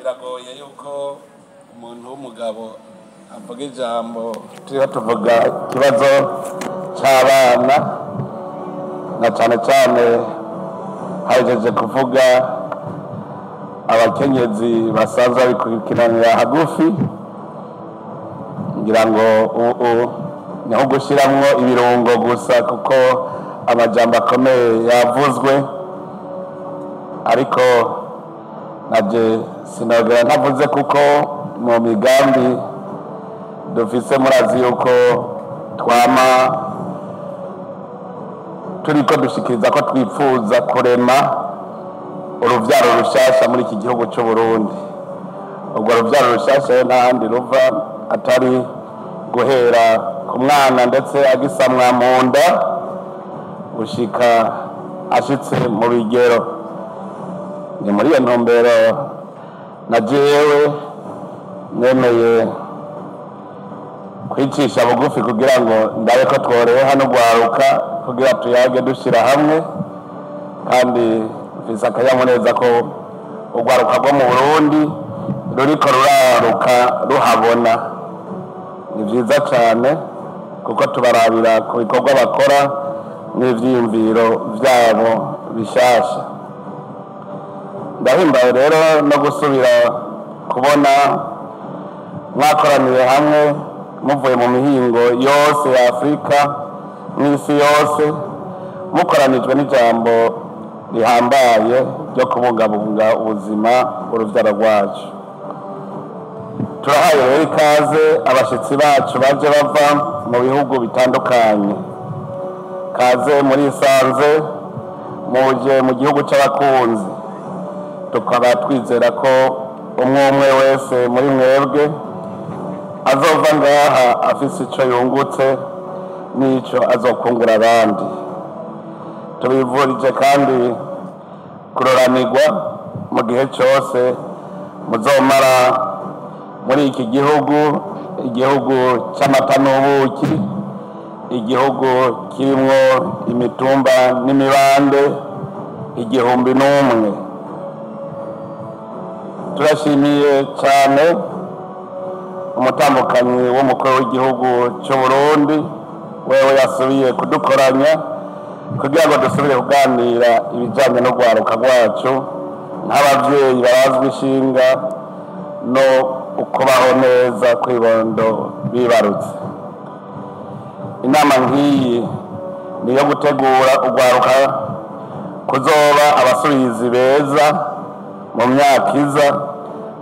Biragoye yuko umuntu w'umugabo avuga ijambo turiho tuvuga ikibazo c'abana, na cane cane hahejeje kuvuga abakenyezi basanzwe babikurikiranira hagufi. Ngira ngo ubu niho gushiramwo ibirungo gusa, kuko amajambo akomeye yavuzwe, ariko naje sinogera ntavuze, kuko mu migambi dufise murazi yuko twama turiko dushikiriza ko twipfuza kurema uruvyaro rushasha muri iki gihugu c'u Burundi. Urwo ruvyaro rushasha rero nta handi ruva atari guhera ku mwana, ndetse agisamwa mu nda gushika ashitse mu bigero. Ni muri iyo ntumbero na jewe nemeye kwicisha bugufi kugira ngo ndabe ko tworewe hano gwaruka, kugira tuyage dushira hamwe. Kandi mfise akanyamuneza ko urwaruka rwo mu Burundi ruriko ruraruka ruhabona. Ni vyiza cane kuko tubarabira ku bikorwa bakora n'ivyiyumviro vyabo bishasha. Ndahimbaye rero no gusubira kubona mwakoraniye hamwe muvuye mu mihingo yose ya Afrika n'isi yose, mukoranijwe n'ijambo rihambaye ryo kubungabunga ubuzima uruvyaro rwacu. Turahaye rero ikaze abashitsi bacu baje bava mu bihugu bitandukanye. Kaze muri Isanze, muje mu gihugu c'abakunzi. Tukaba twizera ko umwe umwe wese muri mwebwe azova ngaha afise ico yungutse n'ico azokungura abandi. Tubivurije kandi kuroranirwa mu gihe cose muzomara muri iki gihugu, igihugu c'amata n'ubuki, igihugu kirimwo imitumba n'imibande 1001. Turashimiye cyane umutambukanyi w'umukuru w'igihugu cy'u Burundi, wewe yasubiye kudukoranya kugira ngo dusubire kuganira ibijyanye no rwaruka rwacu nk'abavyeyi barazwi ishinga no ukubaho neza kw'ibondo bibarutse. Inama nk'iyi ni iyo gutegura urwaruka kuzoba abasubizi beza mu myaka iza,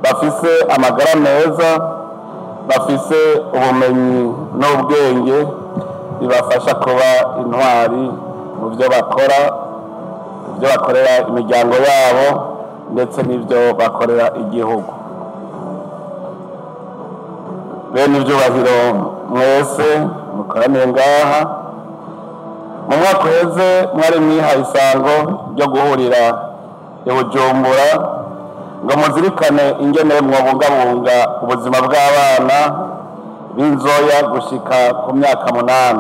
bafise amagara meza, bafise ubumenyi n'ubwenge bibafasha kuba intwari mu byo bakora, ibyo bakorera imiryango yabo ndetse n'ibyo bakorera igihugu. Bene ibyubahiro mwese mukoraniye ngaha, mu mwaka uheze mwari mwihaye isango ryo guhurira i Bujumbura ngo muzirikane ingene mwobungabunga ubuzima bw'abana b'inzoya gushika ku myaka 8.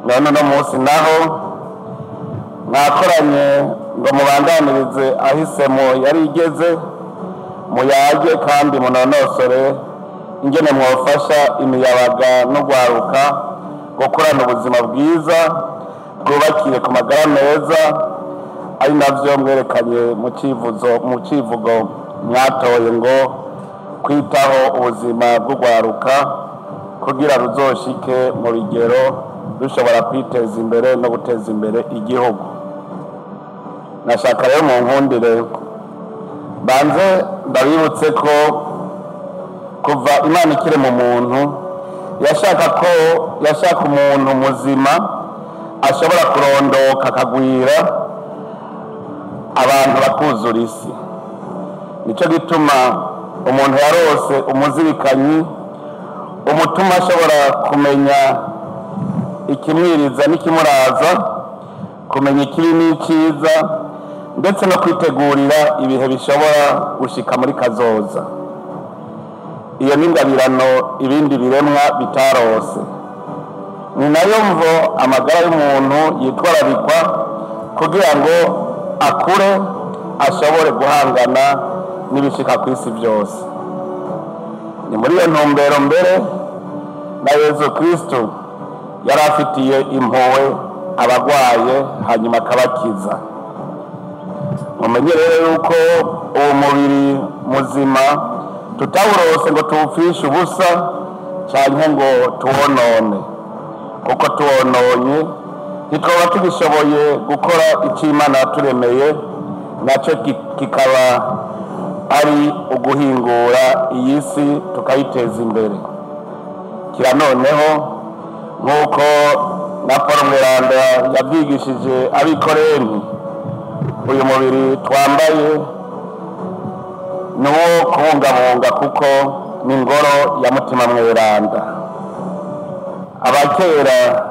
None uno munsi naho mwakoranye ngo mubandanirize ahisemo yari igeze, muyage kandi munonosore ingene mwofasha imiyabaga n'ugwaruka gukurana ubuzima bwiza bwubakiye ku magara meza, ari navyo mwerekanye mu civugo mwatoye ngo kwitaho ubuzima bw'ugwaruka kugira ruzoshike mu bigero rushobora kwiteza imbere no guteza imbere igihugu. Nashaka rero mu nkundire banze ndabibutse ko kuva Imana ikiri mu muntu yashaka umuntu muzima ashobora kurondoka akagwira abantu bakuzura isi. Nico gituma umuntu yarose umuzirikanyi umutuma ashobora kumenya ikimwiriza n'ikimuraza, kumenya ikibi n'icyiza, ndetse no kwitegurira ibihe bishobora gushika muri kazoza. Iyo ni ingabirano ibindi biremwa bitarose. Ni nayo mvo amagara y'umuntu yitwararikwa kugira ngo akure ashobore guhangana n'ibishika ku isi byose. Ni muri iyo ntumbero mbere na Yezu Kristo yari afitiye impuhwe abagwaye hanyuma akabakiza. Mumenye rero yuko uwo mubiri muzima tutawurose ngo tuwupfishe ubusa canke ngo tuwonone, kuko tuwononye ntitwoba tugishoboye gukora icyo Imana yaturemeye, nacyo kikaba ari uguhingura iyi si tukayiteza imbere. Kira noneho nk'uko na Paul Mweranda yabyigishije abikorenti, uyu mubiri twambaye ni uwo kubungabunga kuko ni ingoro ya Mutima Mweranda. Abakera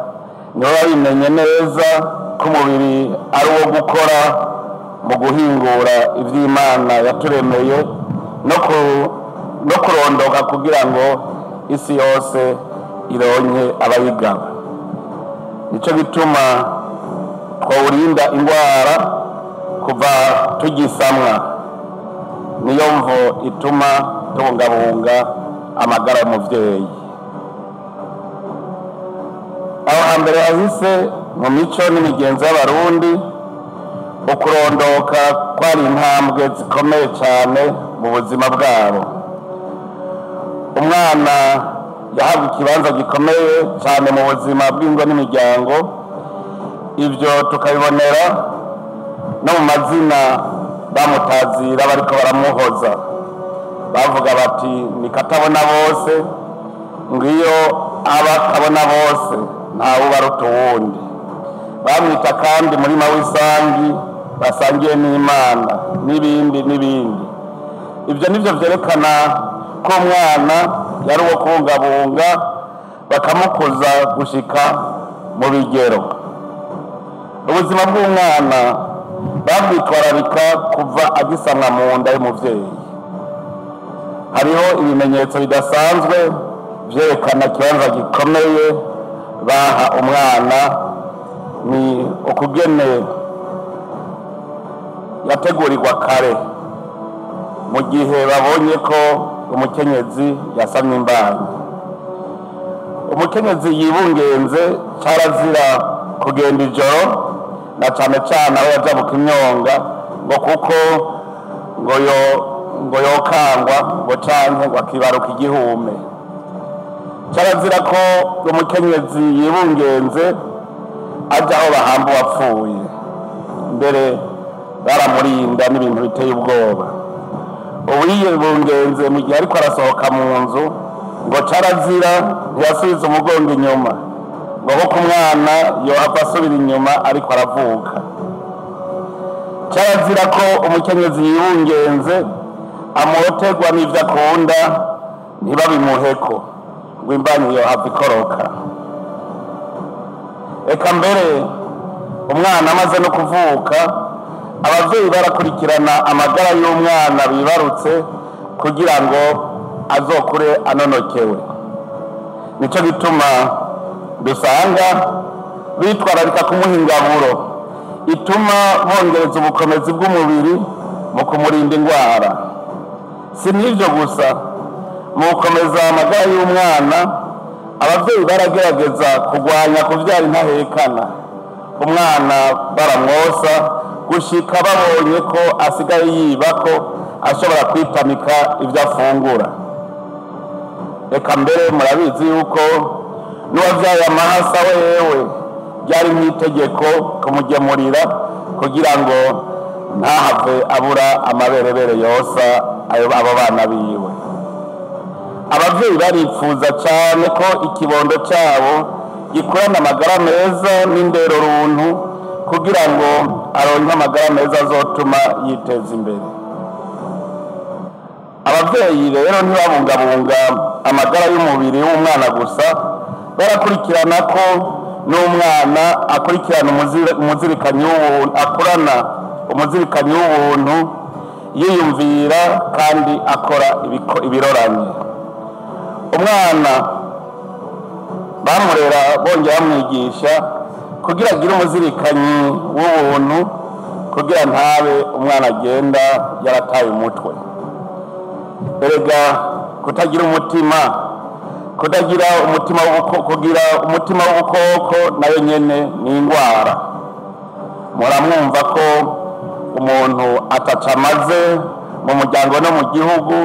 nibo babimenye neza ko umubiri ari uwo gukora mu guhingura iby'Imana yaturemeye no kurondoka kugira ngo isi yose ironke abayigaba. Nico gituma twawurinda indwara kuva tugisamwa. Niyo mvo ituma tubungabunga amagara y'umuvyeyi. Aho hambere hahise mu mico n'imigenzo y'Abarundi, ukurondoka kwari intambwe zikomeye cyane mu buzima bwabo. Umwana yahabwa ikibanza gikomeye cyane mu buzima bw'ingo n'imiryango. Ibyo tukabibonera no mu mazina bamutazira bariko baramuhoza. Bavuga bati ni katabona bose, ngiyo aba kabona bose ntawe ubaruta uwundi. Bamwita kandi murima w'isangi basangiye n'Imana n'ibindi n'ibindi. Ibyo nivyo vyerekana ko umwana yari uwo kubungabunga, bakamukuza gushika mu bigero. Ubuzima bw'umwana babwitwararika kuva agisamwa mu nda y'umuvyeyi. Hariho ibimenyetso bidasanzwe vyerekana ikibanza gikomeye baha umwana, ni ukugene yategurirwa kare mu gihe babonye ko umukenyezi yasamye imbanyi. Umukenyezi yibungenze carazira kugenda ijoro, na cane cane aho yajabuka imyonga, ngo kuko ngo yokangwa ngo canke ngo akibaruka igihume. Carazira ko umukenyezi yibungenze aja aho bahamba uwapfuye, mbere baramurinda n'ibintu biteye ubwoba. Uwiyibungenze mu gihe ariko arasohoka mu nzu ngo carazira ntiyasubiza umugongo inyuma, ngo kuko umwana yohava asubira inyuma ariko aravuka. Carazira ko umukenyezi yibungenze amoterwa n'ivyo akunda ntibabimuheko, ngo imbanyi yohava ikoroka. Eka mbere umwana amaze no kuvuka, abavyeyi barakurikirana amagara y'umwana bibarutse kugira ngo azokure anonokewe. Nico gituma dusanga bitwararika kumuha ingaburo ituma bongereza ubukomezi bw'umubiri mu kumurinda indwara. Si n'ivyo gusa, mu gukomeza amagara y'umwana abavyeyi baragerageza kurwanya kuvyara intahekana. Umwana baramwosa gushika babonye ko asigaye yiba ko ashobora kwitamika ivyo afungura. Eka mbere murabizi yuko n'uwavyaye amahasa wewe ryari nk'itegeko kumugemurira kugira ngo ntahave abura amaberebere yosa abo bana biwe. Abavyeyi baripfuza cane ko ikibondo cabo gikurana amagara meza n'indero runtu kugira ngo aronke amagara meza azotuma yiteza imbere. Abavyeyi rero ntibabungabunga amagara y'umubiri w'umwana gusa, barakurikirana ko n'umwana akurikirana umuzirikanyi w'ubuntu, akurana umuzirikanyi w'ubuntu, yiyumvira kandi akora ibiroranye. Umwana bamurera bongera bamwigisha kugira agire umuzirikanyi w'ubuntu, kugira ntabe umwana agenda yarataye umutwe. Erega kutagira umutima, kutagira umutima, kugira umutima w'ubukoko nayo nyene ni indwara. Muramwumva ko umuntu ataca amaze mu muryango no mu gihugu,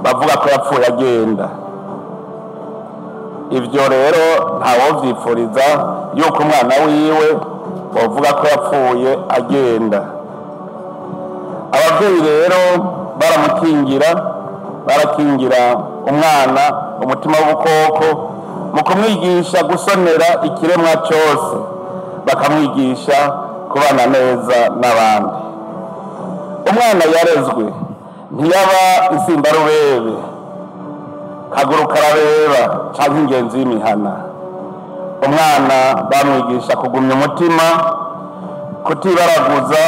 bavuga ko yapfuye agenda. Ibyo rero ntawovyipfuriza yuko umwana wiwe bavuga ko yapfuye agenda. Abavyeyi rero baramukingira, barakingira umwana umutima w'ubukoko mu kumwigisha gusonera ikiremwa cyose, bakamwigisha kubana neza n'abandi. Umwana yarezwe ntiyaba insimbarubebe, kaguru karabeba canke ingenzi y'imihana. Umwana bamwigisha kugumya umutima, kutibaraguza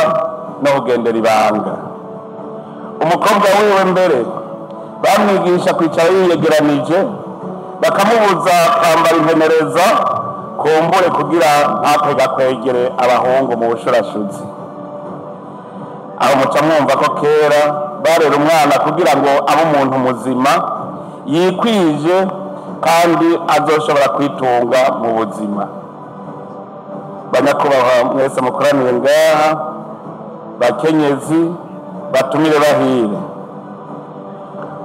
no kugendera ibanga. Umukobwa wiwe mbere bamwigisha kwicara yiyegeranije, bakamubuza kwambara impenereza kumbure kugira ntakwegakwegere abahungu mu bushurashuzi. Aho muca mwumva ko kera barera umwana kugira ngo abe umuntu muzima yikwije kandi azoshobora kwitunga mu buzima. Banyakubahwa mwese mukoraniye ngaha, bakenyezi batumire bahire,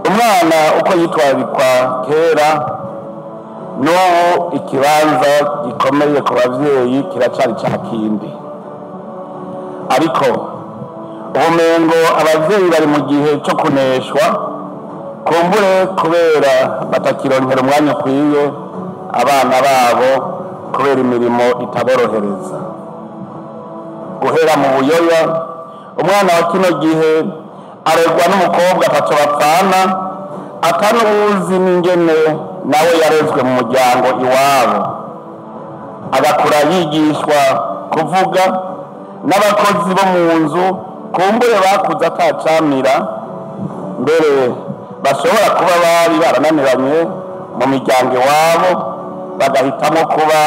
umwana uko yitwararikwa kera n'ubu ikibanza gikomeye ku bavyeyi kiracari ca kindi. Ariko ubumengo abavyeyi bari mu gihe co kuneshwa, kumbure kubera batakironkera umwanya ukwiye abana babo kubera imirimo itaborohereza. Guhera mu buyoya, umwana wa kino gihe aregwa n'umukobwa ataco bapfana, atanuzi n'ingene nawe yarezwe mu muryango iwabo, agakura yigishwa kuvuga n'abakozi bo mu nzu kumbure bakuze atacamira, mbere bashobora kuba bari barananiranye mu miryango iwabo, bagahitamo kuba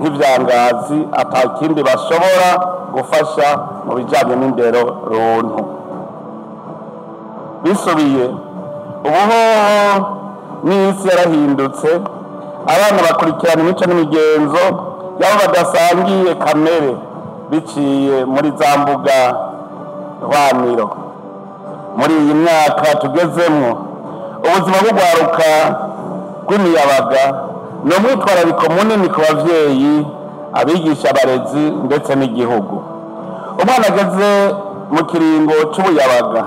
nk'ivyangazi atakindi bashobora gufasha mu bijanye n'indero runtu. Bisubiye ubuhoho n'isi yarahindutse, abana bakurikirana imico n'imigenzo yabo badasangiye kamere biciye muri za mbuga hwaniro. Muri iyi myaka tugezemwo, ubuzima bw'urwaruka rw'imiyabaga ni umwitwarariko munini ku bavyeyi, abigisha, abarezi ndetse n'igihugu. Umwana ageze mu kiringo c'ubuyabaga,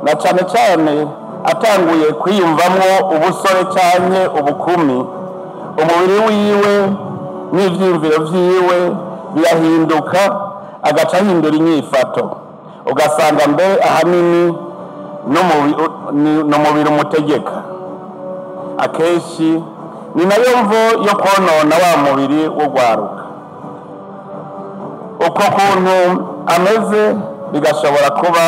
na cane cane atanguye kwiyumvamwo ubusore canke ubukumi, umubiri wiwe n'ivyiyumviro vyiwe birahinduka, agaca ahindura inyifato, ugasanga mbere ahanini n'umubiri umutegeka. Akenshi ni nayo mvo yo konona wa mubiri w'urwaruka. Uko kuntu ameze bigashobora kuba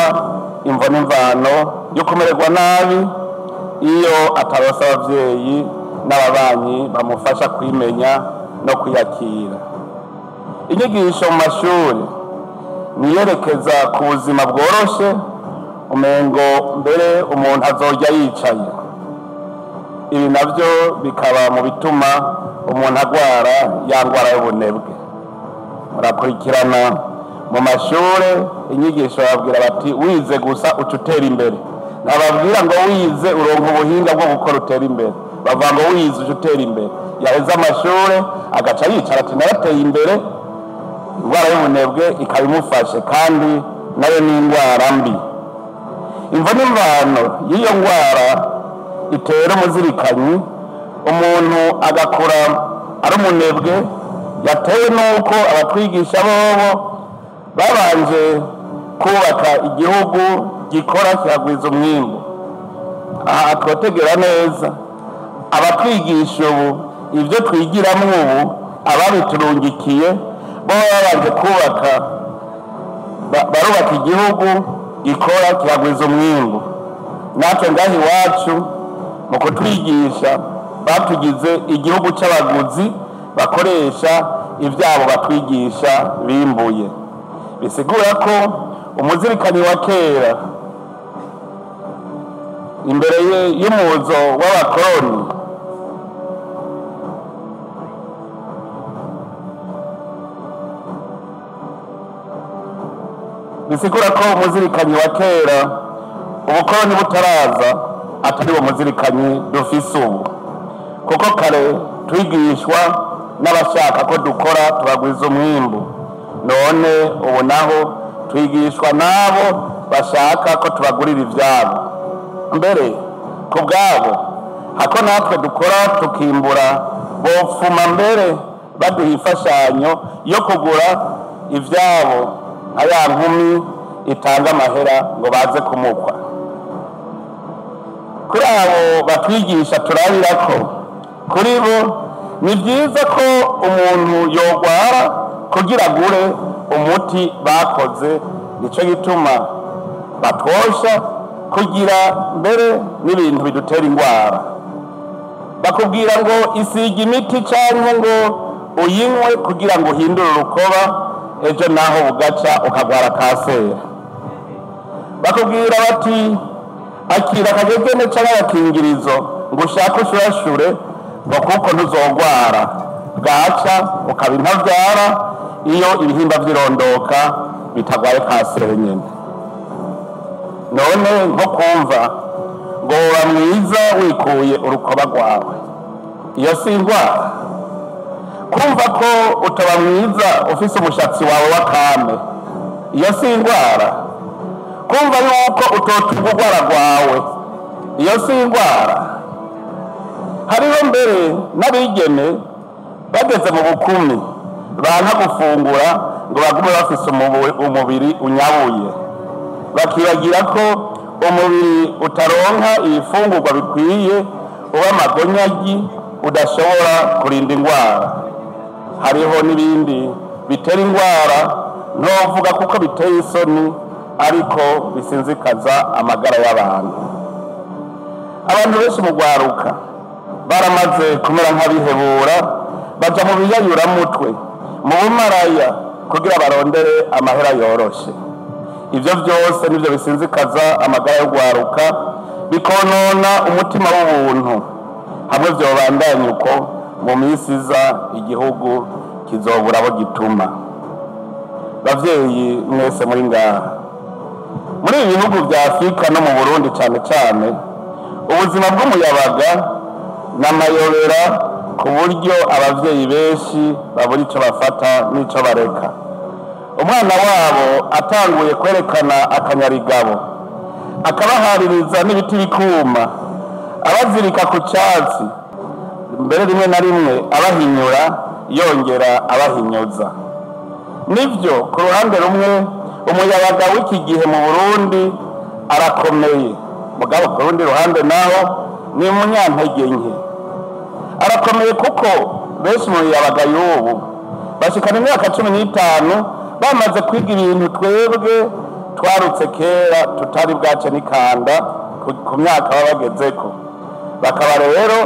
imvo n'imvano yo kumererwa nabi iyo ataronse abavyeyi n'ababanyi bamufasha kwimenya no kwiyakira. Inyigisho mu mashuri niyerekeza ku buzima bworoshe, umengo mbere umuntu azorya yicaye. Ibi navyo bikaba mu bituma umuntu agwara ya ngwara y'ubunebwe. Murakurikirana mu mashure inyigisho bababwira bati wize gusa uca utera imbere. Ntababwira ngo wize uronka ubuhinga bwo gukora utera imbere, bavuga ngo wize uca utera imbere. Yaheze amashure agaca yicara ati narateye imbere, indwara y'ubunebwe ikaba imufashe, kandi nayo ni indwara mbi. Imvo n'imvano y'iyo ndwara itera umuzirikanyi, umuntu agakura ari umunebwe, yatewe n'uko abatwigisha bobo babanje kubaka igihugu gikora kikagwiza umwimbu. Aha twotegera neza abatwigisha ubu ibyo twigiramwo ubu, ababiturungikiye bo babanje kubaka, barubaka igihugu gikora kikagwiza umwimbu. Natwe ngaha iwacu mu kutwigisha batugize igihugu c'abaguzi bakoresha ivyabo batwigisha bimbuye. Bisigura ko umuzirikanyi wa kera Imbere y'umuzo w'abakoroni bisigura ko umuzirikanyi wa kera ubukoroni butaraza atari uwo muzirikanyi dufise ubu, kuko kare twigishwa n'abashaka ko dukora tubagwiza umwimbu, none ubu naho twigishwa n'abo bashaka ko tubagurira ivyabo. Mbere ku bwabo hako natwe dukora tukimbura, bofuma mbere baduha imfashanyo yo kugura ivyabo nka ya nkumi itanga amahera ngo baze kumukwa. Kuri abo batwigisha turabirako, kuri bo ni vyiza ko umuntu yogwara kugira agure umuti bakoze, nico gituma batwosha kugira mbere n'ibintu bidutera ingwara. Bakubwira ngo isiga imiti canke ngo uyinywe kugira ngo uhindure urukoba, ejo naho bugaca ukagwara kanseri. Bakubwira bati akira akagegene canke agakingirizo ngo ushake ushurashure ngo kuko ntuzogwara, bwaca ukaba intavyara iyo ibihimba vy'irondoka bitagwaye kanseri nyene. None nko kumva ngo woba mwiza wikuye urukoba rwawe, iyo si ingwara? Kumva ko utaba mwiza ufise umushatsi wawe w'akame, iyo si ingwara? Kumva yuko utotuga urwara rwawe, iyo si ingwara? Hariho mbere n'abigeme bageze mu bukumi banka gufungura ngo bagume bafise umubiri unyabuye, bakibagira ko umubiri utaronka ibifungurwa bikwiye uba amagonyagi udashobora kurinda ingwara. Hariho n'ibindi bitera ingwara ntovuga kuko biteye isoni, ariko bisinzikaza amagara y'abantu. Abantu benshi mu rwaruka baramaze kumera nk'abihebura, baja mu biyayuramutwe, mu bumaraya kugira barondere amahera yoroshe. Ivyo vyose nivyo bisinzikaza amagara y'urwaruka, bikonona umutima w'ubuntu. Hamwe vyobandanya uko, mu minsi iza igihugu kizobura abo gituma. Bavyeyi mwese muri ngaha, muri ibi bihugu vya Afrika no mu Burundi cane cane, ubuzima bw'umuyabaga n'amayobera ku buryo abavyeyi benshi babura ico bafata n'ico bareka. Umwana wabo atanguye kwerekana akanyarigabo, akabahaririza n'ibiti bikuma, abazirika ku catsi, mbere rimwe na rimwe abahinyura yongera abahinyuza. Nivyo ku ruhande rumwe umuyabaga w'iki gihe mu Burundi arakomeye, mugabo ku rundi ruhande naho ni umunyantege nke. Arakomeye kuko benshi mu miyabaga y'ubu bashikana imyaka 15 bamaze kwiga ibintu twebwe twarutse kera tutari bwace n'ikanda ku myaka baba bagezeko. Bakaba rero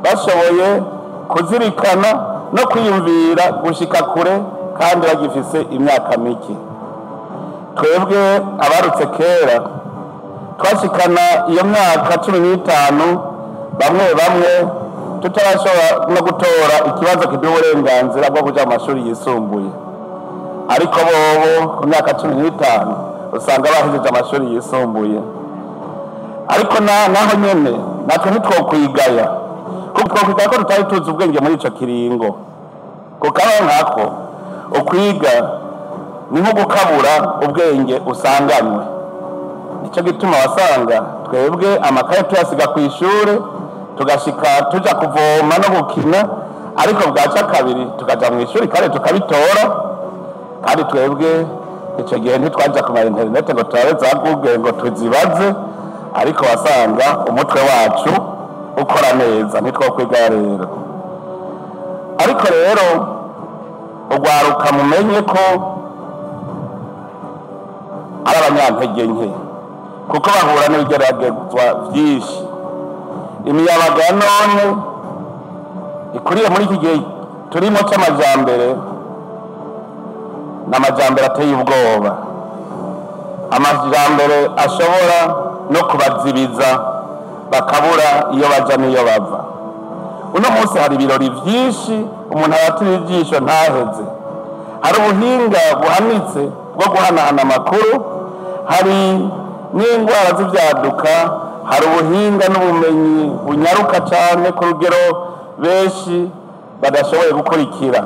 bashoboye kuzirikana no kwiyumvira gushika kure kandi bagifise imyaka mike. Twebwe abarutse kera twashikana iyo myaka 15 bamwe bamwe tutarashobora no gutora ikibazo kiduha uburenganzira bwo kuja mu mashuri yisumbuye, ariko bobo ku myaka 15 usanga bahejeje amashuri yisumbuye. Ariko naho nyene natwe ntitwokwigaya, kuko twokwigaya ko tutari tuzi ubwenge muri ico kiringo. Kukaba nkako ukwiga ni nko gukabura ubwenge usanganywe. Nico gituma wasanga twebwe amakaye tuyasiga kw'ishure, tugashika tuja kuvoma no gukina, ariko bwaca kabiri tukaja mw'ishuri kare tukabitora. Kandi twebwe ico gihe ntitwaja ku ma interinete ngo turabe za Google ngo tuzibaze, ariko wasanga umutwe wacu ukora neza, ntitwokwiga rero. Ariko rero urwaruka mumenye ko ari abanyantege nke, kuko bahura n'ibigeragezwa vyinshi. Imiyabaga ya none ikuriye muri iki gihe turimo c'amajambere, n'amajambere ateye ubwoba, amajambere ashobora no kubazibiza Bakabura iyo baja n'iyo bava. Uno munsi hari ibirori vyinshi, umuntu aratira ijisho ntaheze. Hari ubuhinga buhanitse bwo guhanahana amakuru, hari n'indwara z'ivyaduka, hari ubuhinga n'ubumenyi bunyaruka cane ku rugero benshi badashoboye gukurikira.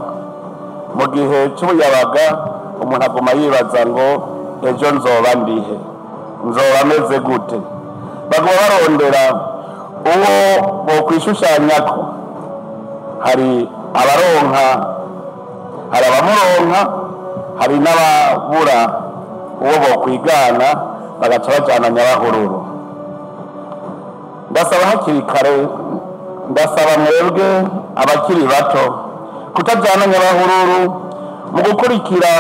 Mu gihe c'ubuyabaga umuntu aguma yibaza ngo ejo nzoba ndihe, nzoba meze gute? Baguma barondera uwo bokwishushanyako. Hari abaronka, hari abamuronka, hari n'ababura uwo bokwigana, bagaca bajana nyabahururu. Ndasaba hakiri kare, ndasaba mwebwe abakiri bato kutajana nyabahururu mu gukurikira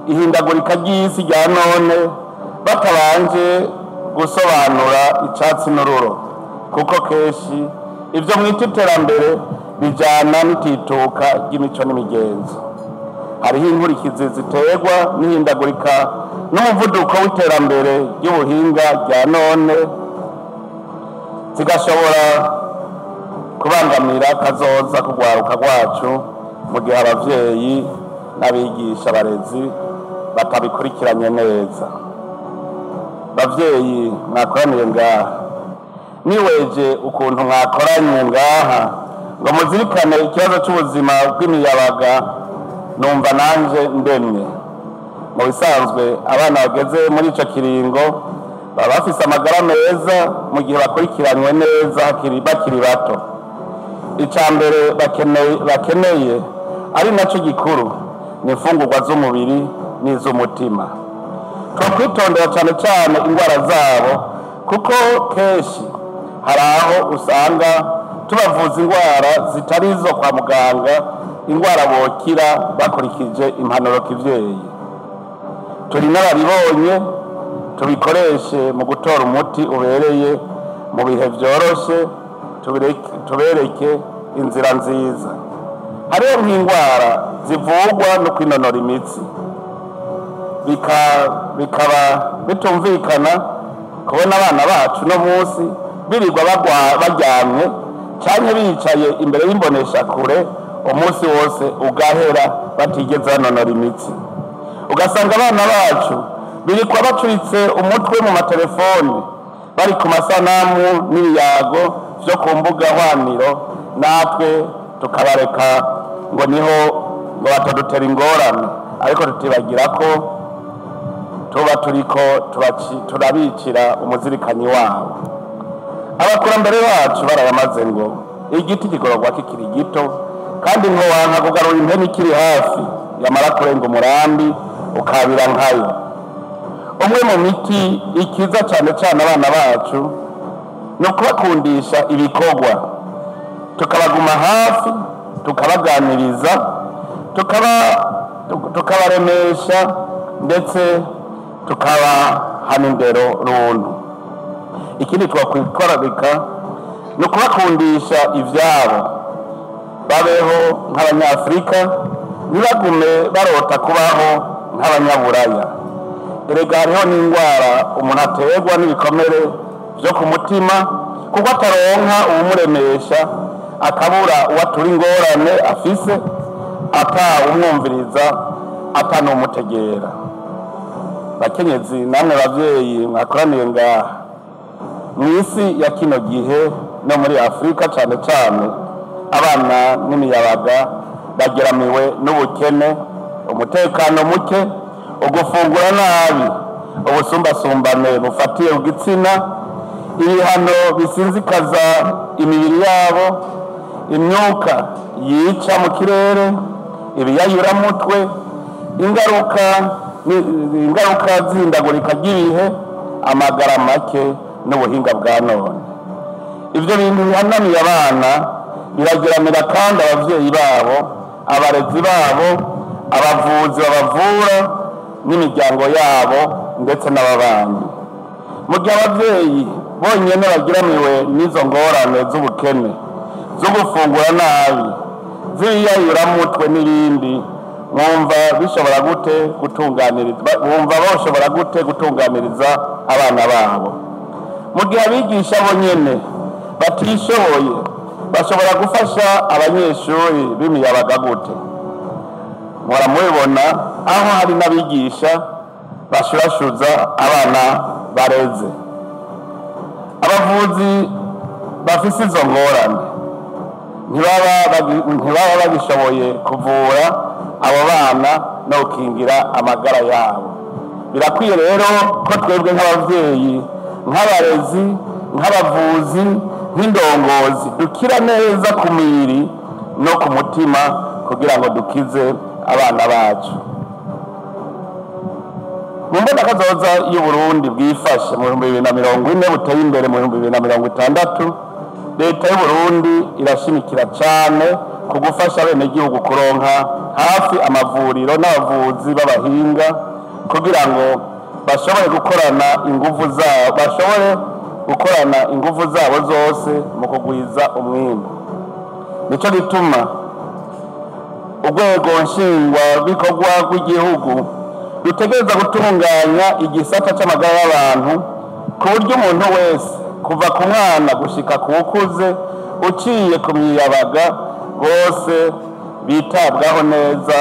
ihindagurika ry'isi rya none batabanje gusobanura icatsi n'ururo, kuko kenshi ivyo mwita iterambere bijana n'itituka ry'imico n'imigenzo. Hariho inkurikizi ziterwa n'ihindagurika n'umuvuduko w'iterambere ry'ubuhinga rya none, zigashobora kubangamira kazoza kugwaruka rwacu mu gihe abavyeyi n'abigisha barezi batabikurikiranye neza. Bavyeyi mwakoraniye ngaha, niweje ukuntu mwakoranye ngaha ngo muzirikane ikibazo c'ubuzima bw'imiyabaga, numva nanje ndemye. Mu bisanzwe abana bageze muri ico kiringo baba bafise amagara meza mu gihe bakurikiranywe neza bakiri bato. Ica mbere bakeneye ari naco gikuru ni imfungurwa z'umubiri n'iz'umutima. Twakwitondera cane cane indwara zabo, kuko kenshi hari aho usanga tubavuza indwara zitari izo kwa muganga, indwara bokira bakurikije impanuro kivyeyi. Turi n'ababibonye, tubikoreshe mu gutora umuti ubereye mu bihe vyoroshe, tubereke inzira nziza. Hariho nk'indwara zivugwa no kwinonora imitsi, bikaba bitumvikana kubona abana bacu no munsi birirwa baryamye canke bicaye imbere y'imboneshakure umunsi wose ugahera batigeze banonora imitsi. Ugasanga abana bacu birikwa bacuritse umutwe mu matelefone, bari ku masanamu n'ibiyago vyo ku mbuga hwaniro, natwe tukabareka ngo niho ngo batadutera ingorane, ariko tutibagira ko tuba turiko turabicira umuzirikanyi wabo. Abakurambere bacu barayamaze ngo igiti kigororwa kikiri gito, kandi ngo wanka kugarura impene ikiri hafi, yamara kurenga umurambi ukabira nkayo. Umwe mu miti ikiza cane cane abana bacu ni ukubakundisha ibikorwa, tukabaguma hafi, tukabaganiriza, tukabaremesha, ndetse tukabahana indero runtu. Ikindi twakwitwararika ni ukubakundisha ivyabo, babeho nk'abanyafurika, ntibagume barota kubaho nk'abanyaburaya. Erega hariho n'indwara umuntu aterwa n'ibikomere vyo ku mutima, kuko ataronka uwumuremesha, akabura uwatura ingorane afise, atawumwumviriza, atanumutegera. Bakenyezi namwe bavyeyi mwakoraniye ngaha, mw'isi ya kino gihe no muri Afrika cane cane, abana n'imiyabaga bageramiwe n'ubukene, umutekano muke, ugufungura nabi, ubusumbasumbane bufatiye ku gitsina, ibihano bisinzikaza imibiri yabo, imyuka yica mu kirere, ibiyayuramutwe, ingaruka z'ihindagurika ry'ibihe, amagara make n'ubuhinga bwa none. Ivyo bintu bihanamiye abana birageramira kandi abavyeyi babo, abarezi babo, abavuzi babavura n'imiryango yabo, ndetse n'ababanyi. Mu gihe abavyeyi bonyene bagiramiwe n'izo ngorane z'ubukene, zo gufungura nabi, z'ibiyayuramutwe n'ibindi, mwumva bishobora gute gutunganiriza, bumva boshobora gute gutunganiriza abana babo? Mu gihe abigisha bonyene batishoboye, bashobora gufasha abanyeshuri b'imiyabaga gute? Muhora mubibona aho hari n'abigisha bashurashuza abana bareze. Abavuzi bafise izo ngorane ntibaba bagishoboye kuvura abo bana no gukingira amagara yabo. Birakwiye rero ko twebwe nk'abavyeyi, nk'abarezi, nk'abavuzi, nk'indongozi dukira neza ku mubiri no ku mutima kugira ngo dukize abana bacu. Mu mbonakazoza y'Uburundi bwifashe mu 2040 buteye imbere mu 2060, leta y'Uburundi irashimikira cane ku gufasha abenegihugu kuronka hafi amavuriro n'abavuzi b'abahinga kugira ngo bashobore gukorana inguvu zabo, bashobore gukorana inguvu zabo zose mu kugwiza umwimbu. Nico gituma urwego nshingwabikorwa rw'igihugu rutegereza gutunganya igisata c'amagara y'abantu ku buryo umuntu wese kuva ku mwana gushika ku wukuze uciye ku miyabaga bose bitabwaho neza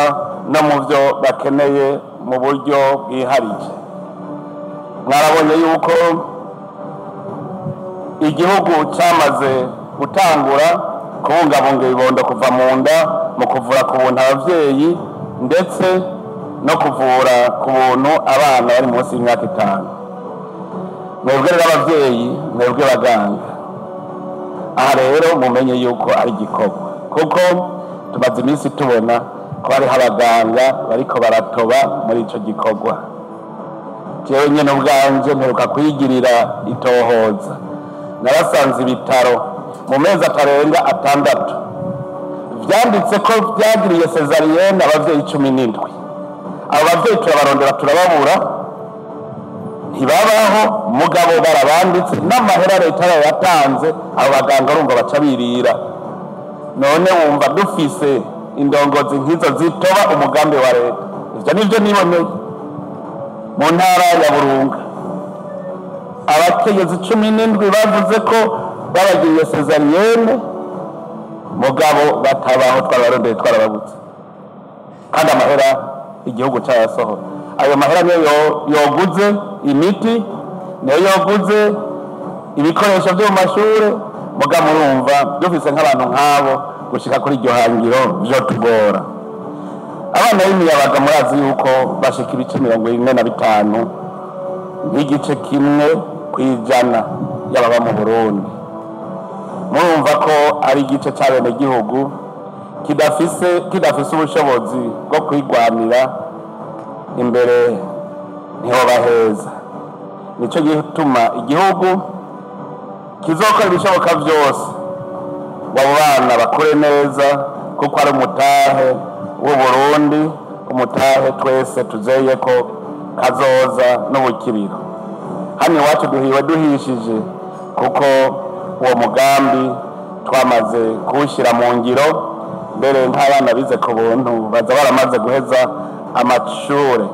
no mu vyo bakeneye mu buryo bwiharije. Mwarabonye yuko igihugu cyamaze gutangura kubungabunga ibibondo kuva mu nda mu kuvura ku buntu abavyeyi ndetse no kuvura ku buntu abana bari munsi y'imyaka 5. Mwebwe rero abavyeyi, mwebwe baganga, aha rero mumenye yuko ari igikorwa, kuko tumaze iminsi tubona ko hariho abaganga bariko baratoba muri ico gikorwa. Jewe nyene ubwanje mperuka kwigirira itohoza, narasanze ibitaro mu mezi atarenga 6 vyanditse ko vyagiriye cesarienne abavyeyi 17. Abo bavyeyi turabarondera turababura, ntibabaho, mugabo barabanditse n'amahera leta yatanze, abo baganga urumva baca birira. None wumva dufise indongozi nk'izo zitoba umugambi wa leta? Ivyo nivyo niboneye mu ntara ya Burunga. Abakenyezi 17 bavuze ko babagiriye cesarienne, mugabo batabaho, twarabarondeye twarababutse, kandi amahera igihugu cyayasohora. Ayo mahera niyo yoguze imiti, niyo yoguze ibikoresho byo mu mashure. Mugabo murumva dufise nk'abantu nk'abo gushika kuri iryo hangiro vyotugora. Abana b'imiyabaga murazi yuko bashika ibice 45 nk'igice 1% y'ababa mu Burundi. Murumva ko ari igice c'abenegihugu kidafise ubushobozi bwo kwigwanira imbere, ntihoba heza. Nico gituma igihugu kizokora ibishoboka vyose ngo abo bana bakure neza, kuko ari umutahe w'Uburundi, umutahe twese tuzeye ko kazoza n'ubukiriro. Hano iwacu duhiwe duhishije, kuko uwo mugambi twamaze kuwushyira mu ngiro. Mbere nk'abana bize ku buntu baza baramaze guheza amashure.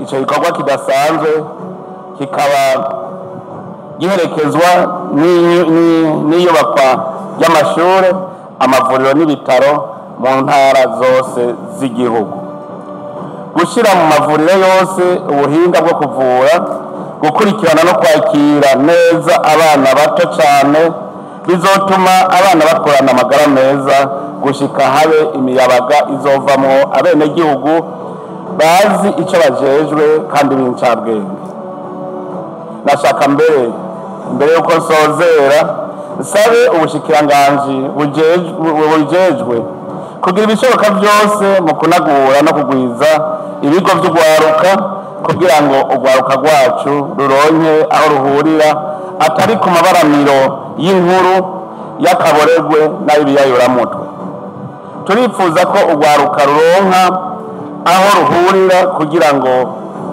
Ico gikorwa kidasanzwe kikaba giherekezwa n'iyubakwa ry'amashure, amavuriro n'ibitaro mu ntara zose z'igihugu. Gushyira mu mavuriro yose ubuhinga bwo kuvura, gukurikirana no kwakira neza abana bato cyane bizotuma abana bakurana amagara meza gushika habe imiyabaga izovamwo abenegihugu bazi icyo bajejwe kandi b'incabwenge. Nashaka mbere yuko nsozera nsabe ubushikiranganji bujejwe kugira ibishoboka byose mu kunagura no kugwiza ibigo by'ugwaruka kugira ngo ugwaruka rwacu ruronke aho ruhurira atari ku mabaramiro y'inkuru y'akaboregwe n'ay'ibiyayuramutwe. Turifuza ko ugwaruka ruronka aho ruhurira kugira ngo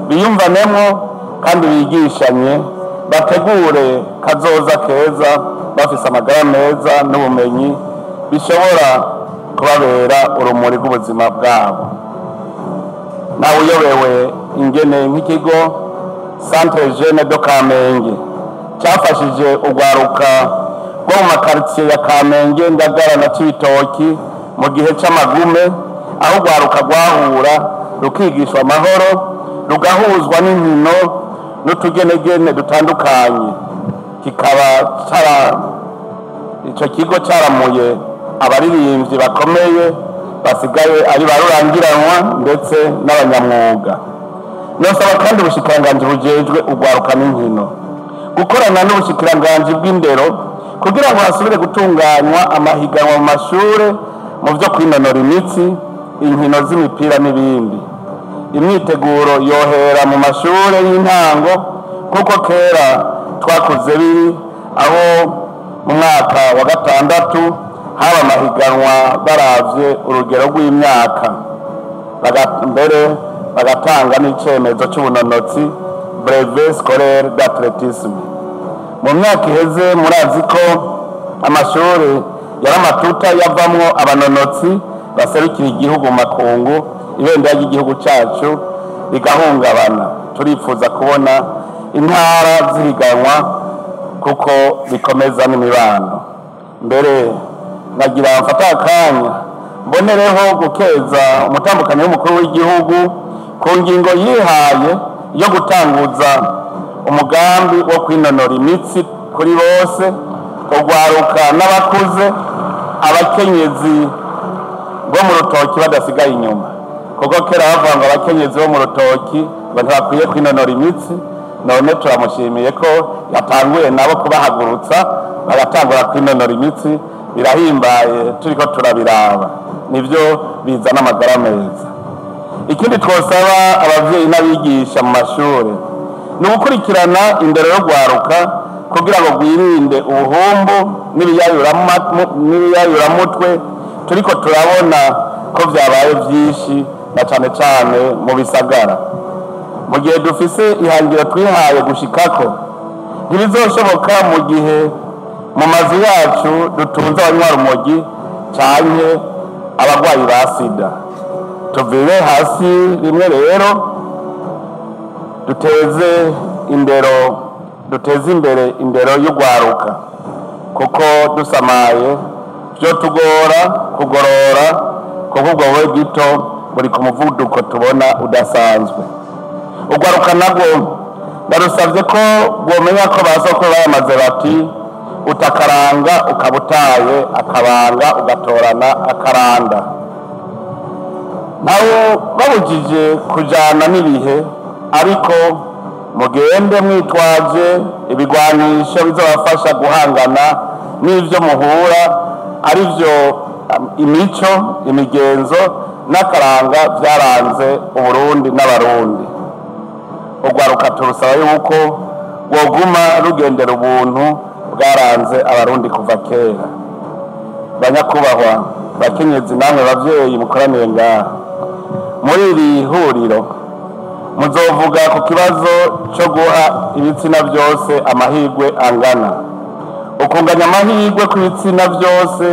biyumvanemo kandi bigishanye, bategure kazoza keza bafise amagara meza n'ubumenyi bishobora kubabera urumuri rw'ubuzima bwabo. Nawe uyobewe ingene nk'ikigo Centre Jeune de Kamenge cyafashije urwaruka rwo mu makaritsiye ya Kamenge, Ngagara na Cibitoki mu gihe c'amagume, aho urwaruka rwahura rukigishwa amahoro, rugahuzwa n'inkino n'utugenegene dutandukanye. Kikaba ico kigo caramuye abaririmbyi bakomeye basigaye ari barurangiranwa ndetse n'abanyamwuga. Nosaba kandi ubushikiranganji bujejwe urwaruka n'inkino gukorana n'ubushikiranganji bw'indero kugira ngo hasubire gutunganywa amahiganwa mu mashure mu vyo kwinonora imitsi, inkino z'imipira n'ibindi. Imyiteguro yohera mu mashure y'intango kuko kera twakuze biri aho mu mwaka wa 6 haba amahiganwa baravye urugero rw'imyaka, mbere bagatanga n'icemezo c'ubunonotsi brevet scolaire d'athlétisme. Mu myaka iheze murazi ko amashuri yari amatuta yavamwo abanonotsi baserukira igihugu mu makungu, ibendera ry'igihugu cacu rigahungabana. Turifuza kubona intara zihiganwa kuko bikomeza n'imibano. Mbere nagira mfata akanya mbonereho gukeza umutambukanyi w'umukuru w'igihugu ku ngingo yihaye yo gutanguza umugambi wo kwinonora imitsi kuri bose, urwaruka n'abakuze, abakenyezi bo mu rutoki badasigaye inyuma, kuko kera bavuga ngo abakenyezi bo mu rutoki ngo ntibakwiye kwinonora imitsi. None turamushimiye ko yatanguye nabo kubahagurutsa bagatangura kwinonora imitsi. Birahimbaye turiko turabiraba, nivyo bizana amagara meza. Ikindi twosaba abavyeyi n'abigisha mu mashure ni ugukurikirana indero yo rwaruka kugira ngo rwirinde ubuhumbu n'ibiyayuramutwe turiko turabona ko vyabaye vyinshi na cane cane mu bisagara. Mu gihe dufise ihangiro twihaye gushikako, ntibizoshoboka mu gihe mu mazu yacu dutunze abanywarumogi canke abagwayi ba sida. Tuvire hasi rimwe rero duteze imbere indero y'urwaruka, kuko dusamaye vyo tugora kugorora, kuko ubwo bubi gito buri ku muvuduko tubona udasanzwe. Urwaruka nabwo ndarusavye ko bwomenya ko basoko bayamaze bati utakaranga ukabutaye akabanga ugatorana akaranda. Ntawe babujije kujana n'ibihe, ariko mugende mwitwaje ibigwanisho bizobafasha guhangana n'ivyo muhura, arivyo imico, imigenzo n'akaranga vyaranze Uburundi n'Abarundi. Urwaruka turusaba yuko rwoguma rugendera ubuntu bwaranze Abarundi kuva kera. Banyakubahwa bakenyezi namwe bavyeyi mukoraniye ngaha muri iri huriro, muzovuga ku kibazo co guha ibitsina vyose amahirwe angana. Ukunganya amahirwe ku bitsina vyose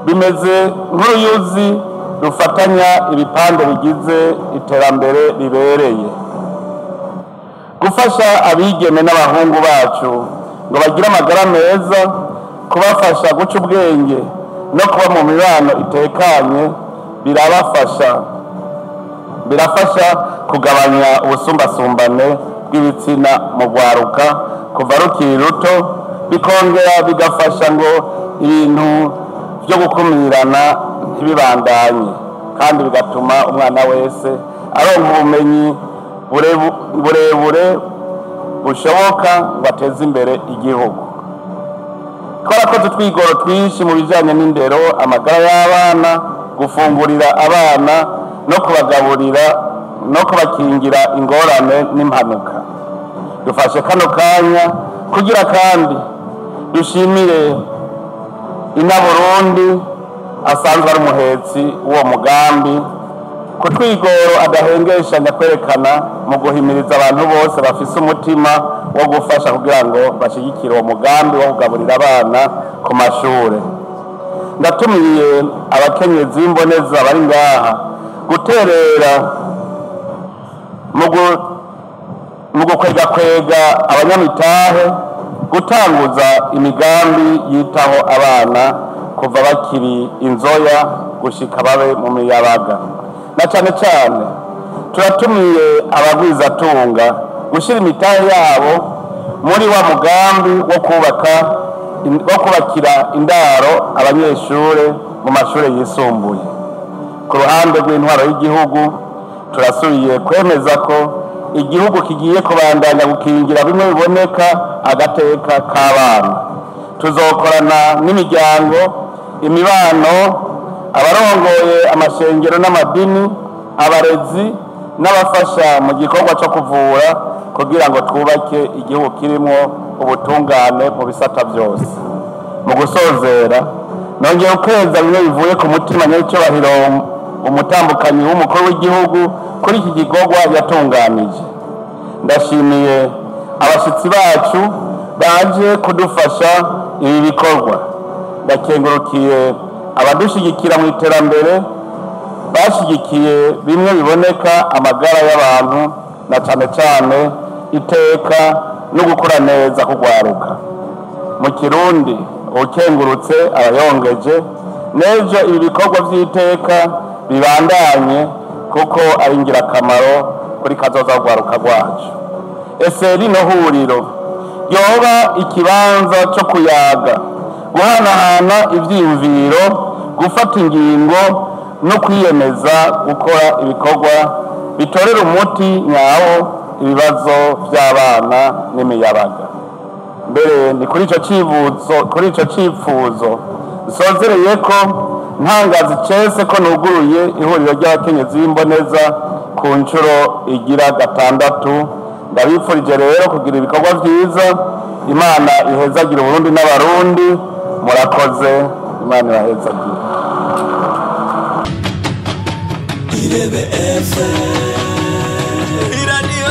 bimeze nk'uruyuzi rufatanya ibipande bigize iterambere ribereye. Gufasha abigeme n'abahungu bacu ngo bagire amagara meza, kubafasha guca ubwenge no kuba mu mibano itekanye birafasha kugabanya ubusumbasumbane bw'ibitsina mu rwaruka kuva rukiri ruto, bikongera bigafasha ngo ibintu vyo gukumirana ntibibandanye, kandi bigatuma umwana wese aronka ubumenyi burebure bushoboka ngo ateze imbere igihugu. Twarakoze utwigoro twinshi mu bijanye n'indero, amagara y'abana, gufungurira abana no kubagaburira no kubakingira ingorane n'impanuka. Dufashe kano kanya kugira kandi dushimire Ina Burundi asanzwe ari umuhetsi w'uwo mugambi ku twigoro adahengeshanya kwerekana mu guhimiriza abantu bose bafise umutima wo gufasha kugira ngo bashigikire uwo mugambi wo kugaburira abana ku mashure. Ndatumiye abakenyezi b'imboneza bari ngaha guterera mu gukwegakwega abanyamitahe Gutanguza imigambi yitaho abana kuva bakiri inzoya gushika babe mu miyabaga. Na cane cane turatumiye abagwizatunga gushira imitahe yabo muri wa mugambi wo kubaka wo kubakira indaro abanyeshure mu mashure yisumbuye. Ku ruhande rw'intwaro y'igihugu, turasubiye kwemeza ko igihugu kigiye kubandanya gukingira bimwe biboneka agateka k'abana. Tuzokorana n'imiryango, imibano, abarongoye amashengero n'amadini, abarezi n'abafasha mu gikorwa cyo kuvura, kugira ngo twubake igihugu kirimwo ubutungane mu bisata byose. Mu gusozera, nongeye ukeza bimwe bivuye ku mutima nyecyubahiro umutambukanyi w'umukuru w'igihugu kuri iki gikorwa yatunganije. Ndashimiye abashyitsi bacu baje kudufasha ibi bikorwa. Ndakengurukiye abadushyigikira mu iterambere, bashyigikiye bimwe biboneka amagara y'abantu, na cyane cyane iteka no gukura neza kugwaruka. Mu Kirundi, ukengurutse abayongeje. N'ejo ibi bikorwa by'iteka bibandanye, kuko ari ingirakamaro kuri kazoza kugwaruka rwacu. Ese rino huriro yoba ikibanza cyo kuyaga, guhanahana ivyiyumviro, gufata ingingo no kwiyemeza gukora ibikorwa bitorera umuti nyawo ibibazo by'abana n'imiyabaga. Mbere ni kuri ico civuzo, kuri ico cipfuzo nsozereye ko ntangaza icese ko nuguruye ihuriro ry'abakenyezi b'imboneza ku nshuro igira gatandatu. Ndabifurije rero kugira ibikorwa vyiza. Imana ihezagira Uburundi n'Abarundi. Murakoze, Imana ibahezagire. Irebe FM.